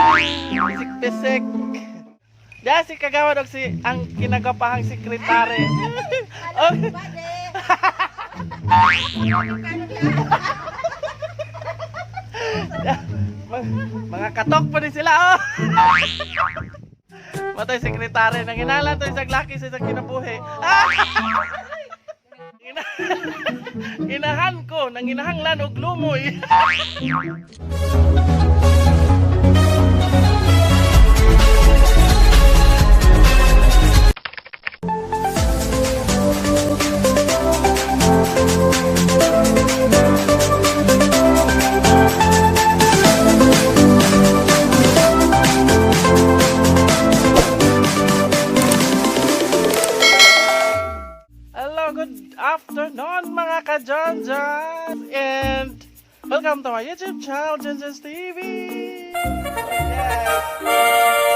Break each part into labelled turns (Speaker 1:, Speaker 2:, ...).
Speaker 1: Pisik-pisik. Diya si Kagawad og si ang kinagapahang sekretary. Oh, mga katok pa din sila oh. Matay sekretary nang hinala to isang laki sa isang kinabuhi. Ah! Inahan ko nang hinahanglan og lumoy. Hello, good afternoon, mga ka-John and welcome to my YouTube channel, John John's TV! Yes!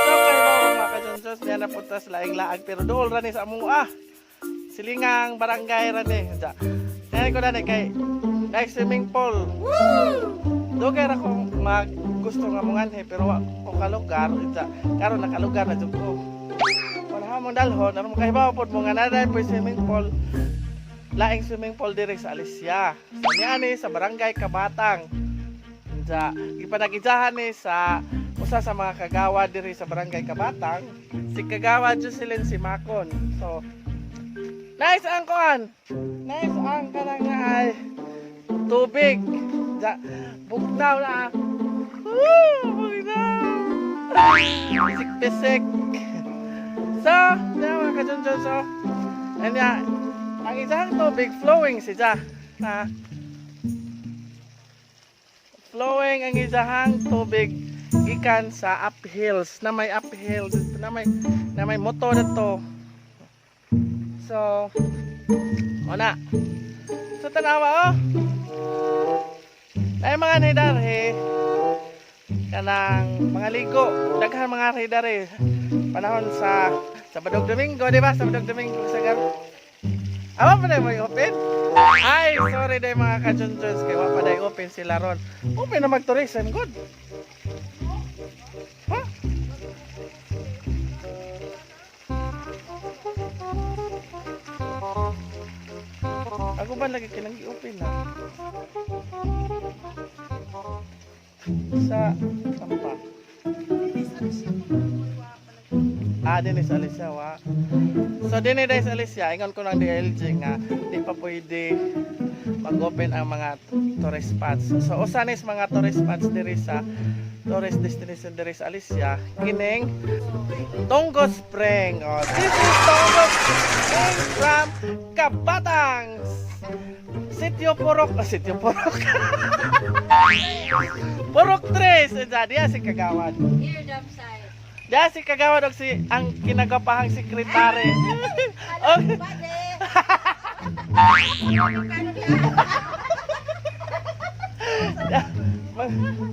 Speaker 1: So, kayo mga ka-John Johns, niya napunta sa laing laag, pero dool rani sa among silingang barangay rani. Yan ko na ni kay like swimming pool. Do kay ra ko mag gusto nga monganhi pero wa ko kalugar. Karon nakalugar na jud ko. Wala mong dalhon, aron makahibaw pod mo nga naa po swimming pool. Laing swimming pool diri sa Alicia. Sa niani sa Barangay Kabatang. Unsa gipanagijahan ni sa usa sa mga kagawa diri sa Barangay Kabatang, si Kagawa Jocelyn Simakon. So, nice ang kuan. Nice ang kanang ay tubig. Ja, bugnaw na. Woo, bugnaw. Pisik-pisik. So, diya mga kajunjun, so, and ya, ang isang tubig flowing siya. Ha? Flowing ang isahang tubig gikan sa uphills na may uphill dito na may motor dito. So, wala. So tanawa oh. Ay mga nidarhe kanang mga ligo, daghan mga ridare panahon sa Sabado Domingo, di ba? Sabado Domingo sa gar. Awa pa na mo open? Ay, sorry day mga kachonchons kay wa pa day open sila ron. Open na mag-tourism good. Ha? Ako ba lagi kinang gi-open na? Sa Tampa. Ah, din sa Alicia, wa. So, din dahil sa Alicia, ingon ko ng DLG nga, di pa pwede mag-open ang mga tourist spots. So, usa ni sa mga tourist spots diri sa tourist destination diri sa Alicia, kining Tonggo Spring. Oh, this is Tonggo Spring from Kabatang. Sitio Porok, ah, Sitio Porok. Porok 3, diya si Kagawad.
Speaker 2: Here, dump site.
Speaker 1: Diya si Kagawad og si ang kinagapahang sekretary. Oh,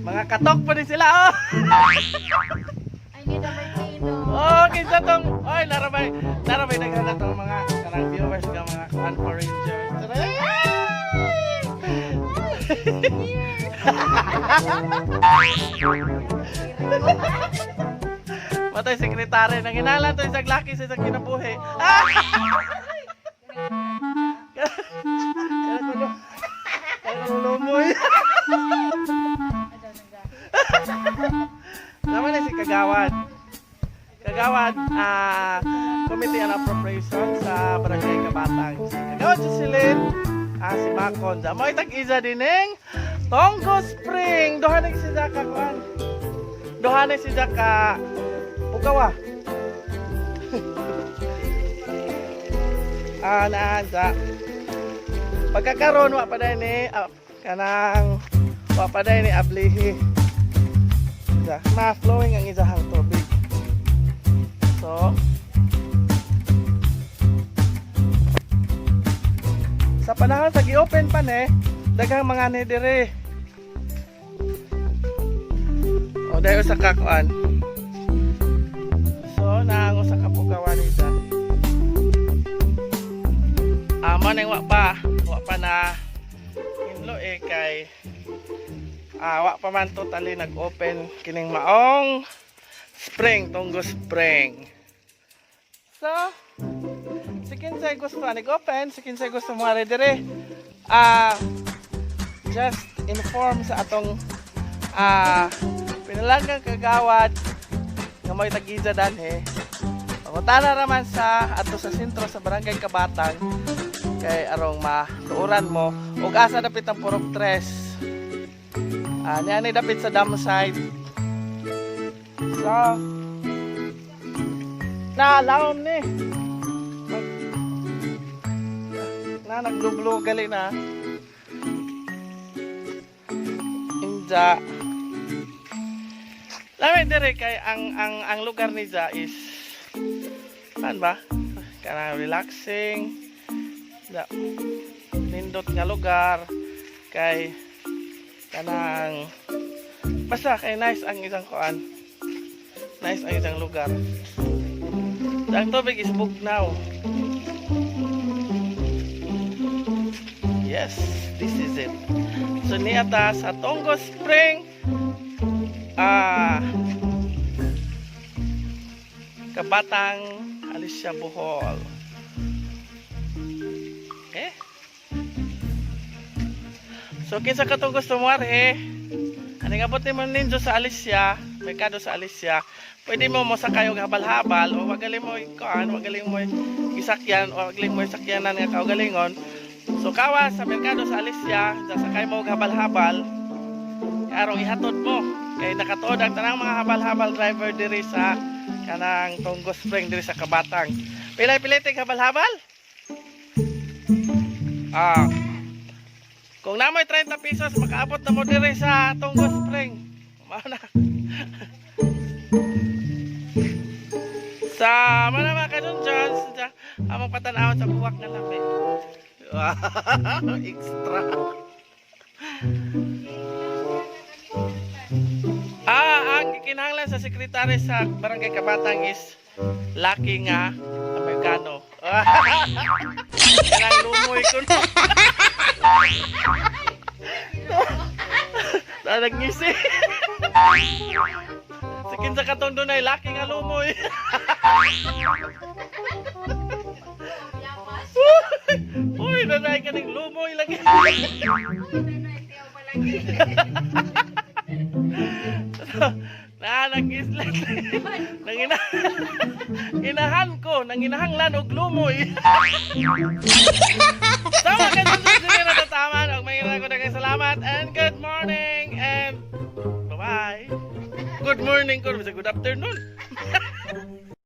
Speaker 1: mga katok pa din sila oh.
Speaker 2: I need a martino.
Speaker 1: Oh, kinsa tong oy narabay narabay daghan na tong mga kanang viewers nga mga kuan foreigners. Matay sekretary nang hinala to isang laki sa isang kinabuhi. Ah! Kaya ko lumoy. Naman na si Kagawad. Kagawad, Committee on Appropriation sa Barangay Kabatang. Si Kagawad Jocelyn, si Macon. Mo itag isa dining Tonggo Spring. Duha na si Zaka kuan. Duha na si Zaka Pugawa. Naan sa pagkakaroon wa pa day ni kanang wa pa day ni ablihi. Sa ma-flowing ang isahang tubig. So, sa panahon sa gi-open pa ni, daghang mga ni dire. O dayo sa kakuan. So, naango sa kapugawan nila. Amo nang wa pa na hinlo eh kay Wa pa man totally nag-open kining maong spring, Tunggo Spring. So, si kinsay gusto ani open, si kinsay gusto mo ari dire. Just inform sa atong pinalanggang kagawad nga may tag-iya danhe. Pangutana raman sa ato sa sentro sa Barangay Kabatang kay arong matuoran mo ug asa dapit ang Purok Tres. Niani dapit sa dam site. So, na laom ni. Na naglublo gali na. Inja. Lami dire kay ang lugar ni Ja is kan ba? Kana relaxing. Da, nindot nga lugar kay kanang basta kay nice ang isang kuan. Nice ang isang lugar. Ang tubig is bugnaw. Yes, this is it. So niya ta sa Tunggo Spring, Kabatang, Alicia, Bohol. Eh? So kinsa katong gusto mo eh, ani nga abot mo ninyo sa Alicia, merkado sa Alicia, pwede mo mosakay og habal-habal o wagaling mo kuan, wagaling mo isakyan o wagaling mo isakyanan nga kaugalingon. So kawa sa merkado sa Alicia, sakay mo og habal-habal, karong ihatod mo kay nakatuod ang tanang mga habal-habal driver diri sa kanang Tunggo Spring diri sa Kabatang. Pilay-pilay tig habal-habal? Kung namoy 30 pesos, makaabot na mo diri sa Tunggo Spring. Mao na. Sa mana mga kadun dyan, among patanawon sa buwak nga lami. Wow, extra. Ang gikinahanglan sa sekretary sa Barangay Kabatang is laki nga Amerikano. Kanang lumoy ko no. Na nagngisi. Sa kinsa katong dunay laki nga lumoy.
Speaker 2: Lapas.
Speaker 1: Uy, nanay ka ng lumoy lagi.
Speaker 2: Uy, nanay, tiyaw palagi.
Speaker 1: Na nagisla. Nangina Ginahan ko, nanginahanglan og lumoy. Sama ka sa susunod na tataman. Og may ko daghang salamat and good morning and bye-bye. Good morning ko, good afternoon.